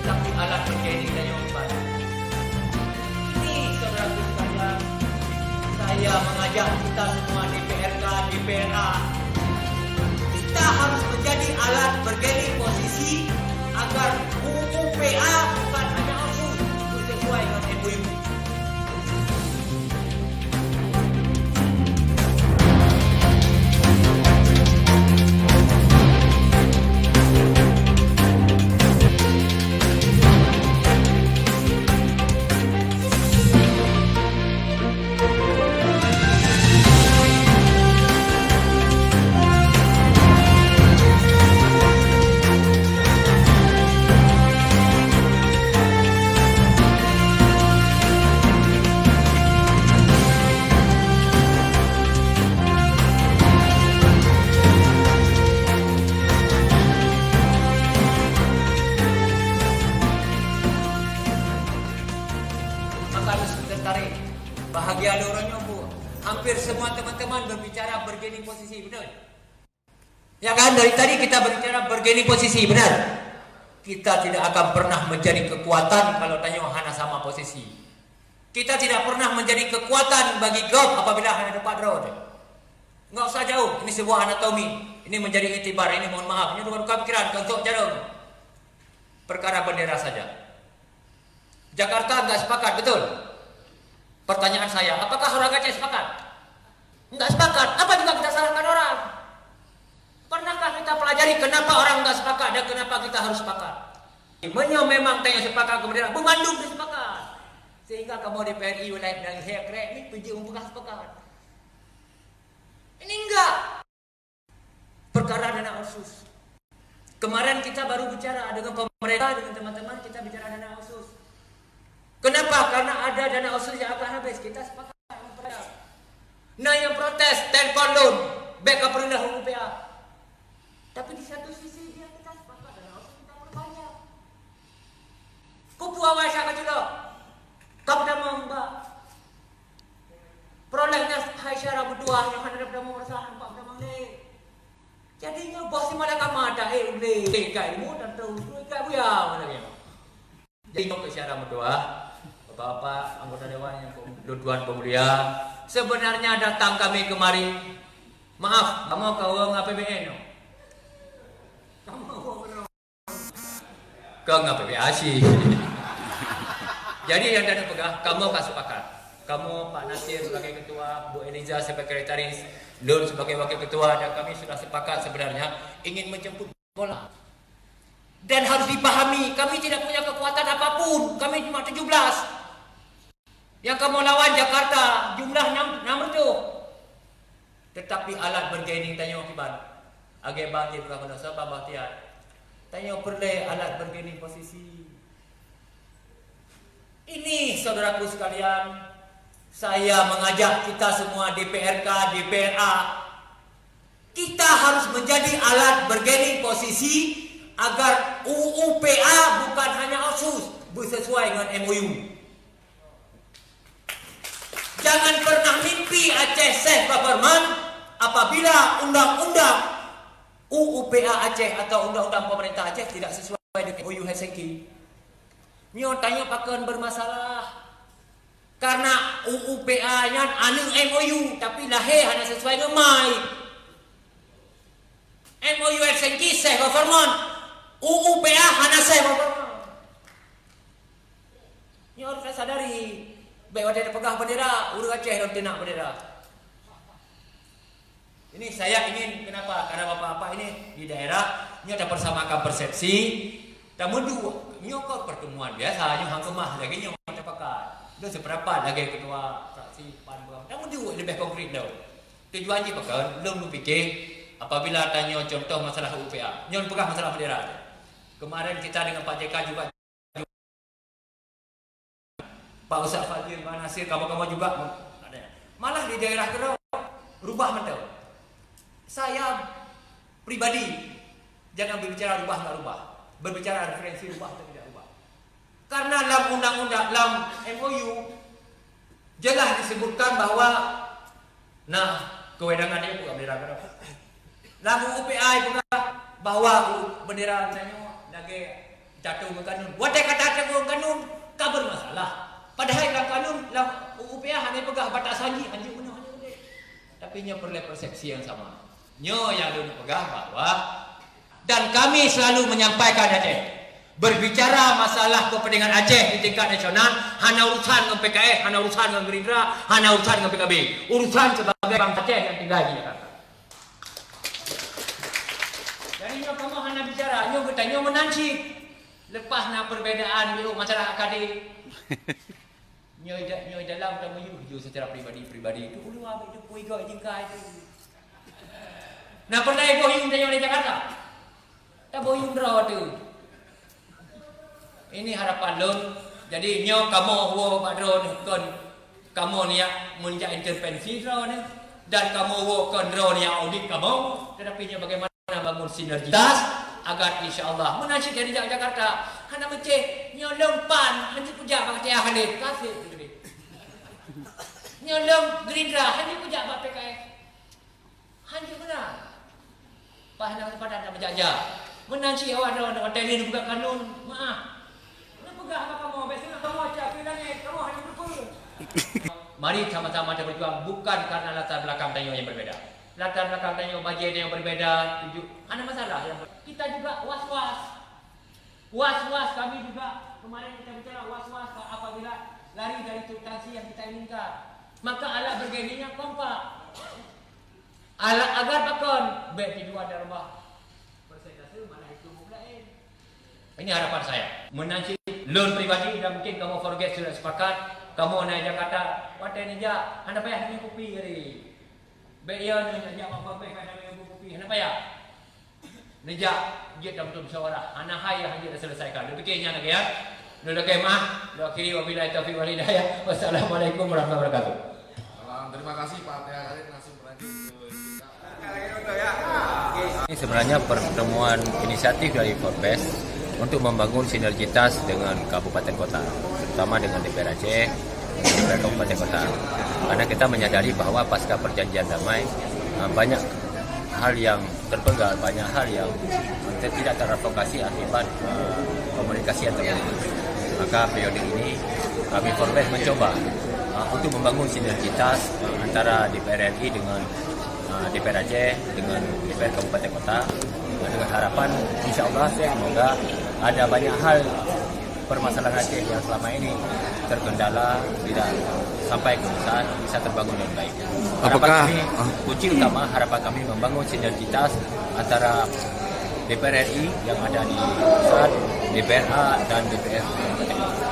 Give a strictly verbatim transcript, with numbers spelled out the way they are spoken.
Tapi alat bergening dan nyumbang. Ini, saudara sekalian, saya mengajak kita semua D P R K, D P R A, kita harus menjadi alat bergening posisi agar U U P A bukan hanya otsus, sesuai dengan M O U. Maka harus kita tarik. Bahagia lé uroe nyoe, Bu. Hampir semua teman-teman berbicara bergening posisi, betul? Ya kan, dari tadi kita berbicara bergening posisi, benar? Kita tidak akan pernah menjadi kekuatan kalau tanyoe hana sama posisi. Kita tidak pernah menjadi kekuatan bagi gob apabila hana tepat droe. Enggak usah jauh, ini sebuah anatomi. Ini menjadi iktibar, ini mohon maaf, ini tukar-tukar pikiran, kontok jarum. Perkara bendera saja. Jakarta enggak sepakat, betul? Pertanyaan saya, apakah orang Aceh sepakat? Enggak sepakat, apa juga kita salahkan orang? Pernahkah kita pelajari kenapa orang enggak sepakat dan kenapa kita harus sepakat? Meunyoe memang tanyoe sepakat keu bendera, beumandum sepakat. Sehingga kamoe D P R I wilayah Penang Hek Krek ni pijeuet mupeugah sepakat. Ini enggak. Perkara dana otsus. Kemarin kita baru bicara dengan pemerintah, dengan teman-teman, kita bicara dana otsus. Kenapa? Karena ada dana otsus yang akan habis. Kita sepakat memperbanyak. Nah, yang protes, telpon lôn, bèk ka peureulèh U P A. Tapi di satu sisi dia, kita sepakat dana otsus kita perbanyak. Kupu awai syak ka culok. Ka peutamong bak prolegnas hai syara meutuah nyang hana dapeutamong rasa nampak peutamong lé. Jadi nyoe boh si malaikat mata, eh, ulèe. Eh, ka ilmu dan tahu tu, ka buya mana dia. Jadi nyoe keu syara meutuah, Bapak-bapak anggota dewan yang pem-, lôn tuan peumulia, sebenarnya datang kami kemari, maaf, kamoe ka wong A P B N nyoe. Kamoe wong Keu ngon P P A C. Jadi, nyang tapeugah, kamoe ka sepakat. Kamoe, Pak Nasir sebagai ketua, Bu Eliza sebagai sekretaris, lôn sebagai wakil ketua, dan kami sudah sepakat sebenarnya ingin menjemput bola. Dan harus dipahami, kami tidak punya kekuatan apapun. Kami cuma tujuh belas. Nyang kamoe lawan Jakarta, jumlah enam, enam ratus. Tetapi alat bergening tanyoe kiban. Lagèe Bang Haji peugah keunoe, sahabat Bang Tian. Tanyoe peureulèe alat bergening posisi. Ini, saudaraku sekalian, saya mengajak kita semua D P R K, D P R A, kita harus menjadi alat bergening posisi agar U U P A bukan hanya otsus, bersesuai dengan M O U. Jangan pernah mimpi Aceh safe government apabila undang-undang U U P A Aceh atau undang-undang pemerintah Aceh tidak sesuai dengan M O U Helsinki. Nyoe tanyoe pakon bermasalah. Karena U U P A nyan aneuk M O U, tapi lahé hana sesuai ngon mai. M O U Helsinki safe government, U U P A hana safe government. Nyoe harus tasadari, bèk watèe tapeugah bendera, ureueng Aceh lom teunak bendera. Ini saya ingin, kenapa? Karena bapak-bapak ini di daerah, nyoe tapersamakan persepsi, tameuduek. Nyoe kon pertemuan biasa, nyoe han keumah lagèe nyoe tapakat. Nyoe sependapat lagèe ketua fraksi PAN, tameuduek leubeh konkret lom. Tujuan jih pakon, lôn meupiké, apabila tanyoe contoh masalah U P A, nyoe peugah masalah bendera. Kemarin kita dengan Pak J K juga Pak Ustaz Fadil, Bang Nasir, kawan-kawan juga ada. Malah di daerah keudroe rubah mantong. Saya pribadi jangan berbicara rubah enggak rubah. Berbicara referensi rubah atau tidak rubah. Karena lam undang-undang, lam M O U jelas disebutkan bahwa, nah, kewenangan dia bukan bendera keudroe. Lam U U P A peugah bahwa bendera misalnya lagèe Tateun ngon kanun. Watée ka tateun ngon kanun, ka bermasalah. Padahai lam kanun, lam U U P A hana peugah batasan jih, hanjeuet meunoe, hanjeuet meunoe. Tapi nyoe peureulée persepsi nyang sama. Nyoe nyang lôn peugah bahwa, dan kami selalu menyampaikan Aceh, berbicara masalah kepentingan Aceh di tingkat nasional, hana urusan ngon P K S, hana urusan ngon Gerindra, hana urusan ngon P K B. Urusan sebagai bangsa Aceh yang tinggal di Jakarta. Jadi nyoe kamoe hana bicara, nyoe geutanyoe meunan cit. Lepas na perbedaan di masyarakat K D. Nyoe da-, nyoe dalam tameuyuh ju secara pribadi-pribadi tu, ulua ambil tu pui gok jingkai tu. Nah, pernah boh yum tanyoe di Jakarta. Taboh yum droe tu. Ini harapan lôn. Jadi nyoe kamoe woe bak droe ni kon kamoe niat meunjak intervensi droe ni, dan kamoe woe kon droe niat audit kamoe, tetapi nyoe bagaimana bangun sinergitas agar insya-Allah meunan cit dari Jakarta hana meuceh nyoe lom pan hana peujak bak T A Khalid kasih tu tadi. Nyoe lom Gerindra hana peujak bak P K S. Hanjeuet meunan. Paih na kesempatan dak meujak-jak. Meunan cit awak droe watée lé neupeugah kanun, meu'ah. Neupeugah bak kamoe, biasa kamoe cak pih langét, kamoe hana meupeue. Mari sama-sama kita berjuang bukan karena latar belakang tanyoe yang berbeda. Latar belakang tanyoe, bajée tanyoe berbeda, tuju-, hana masalah. Yang ber-, kita juga was-was. Was-was kami juga, kemarin kita bicara was-was apabila lari dari substansi yang kita inginkan. Maka alat bergaining yang kompak. Alat agar pakon, baik di luar dan rumah. Persentase malah itu lain. Ini harapan saya. Meunan cit lôn pribadi dan mungkin kamoe Forbes sudah sepakat, kamoe na Jakarta, watée neujak, hana payah minum kopi hari. Baik ya, neujak bak Forbes, hana minum kopi, hana payah. Neujak, jeuet dan beutôi musyawarah. Hana hai yang jeuet diselesaikan. Dipikir nyan lagée ya. Nyoe lagée mah, nyoe akhiri wabillahi taufiq wal hidayah. Wassalamualaikum warahmatullahi wabarakatuh. Salam, terima kasih Pak T A Khalid langsung berlanjut ke Ini sebenarnya pertemuan inisiatif dari Forbes untuk membangun sinergitas dengan kabupaten kota, terutama dengan D P R Aceh, D P R kabupaten kota. Karena kita menyadari bahwa pasca perjanjian damai, eh, banyak hal yang terpegal, banyak hal yang ter-, tidak teradvokasi akibat, eh, komunikasi yang terputus. Maka periode ini kami Forbes mencoba, eh, untuk membangun sinergitas, eh, antara D P R R I dengan, eh, D P R Aceh, dengan D P R kabupaten kota, eh, dengan harapan insya Allah semoga ada banyak hal permasalahan Aceh yang selama ini terkendala tidak sampai ke pusat bisa terbangun dengan baik. Harapan Apakah, kami, ah. kunci utama harapan kami membangun sinergitas antara D P R R I yang ada di pusat, D P R A dan D P R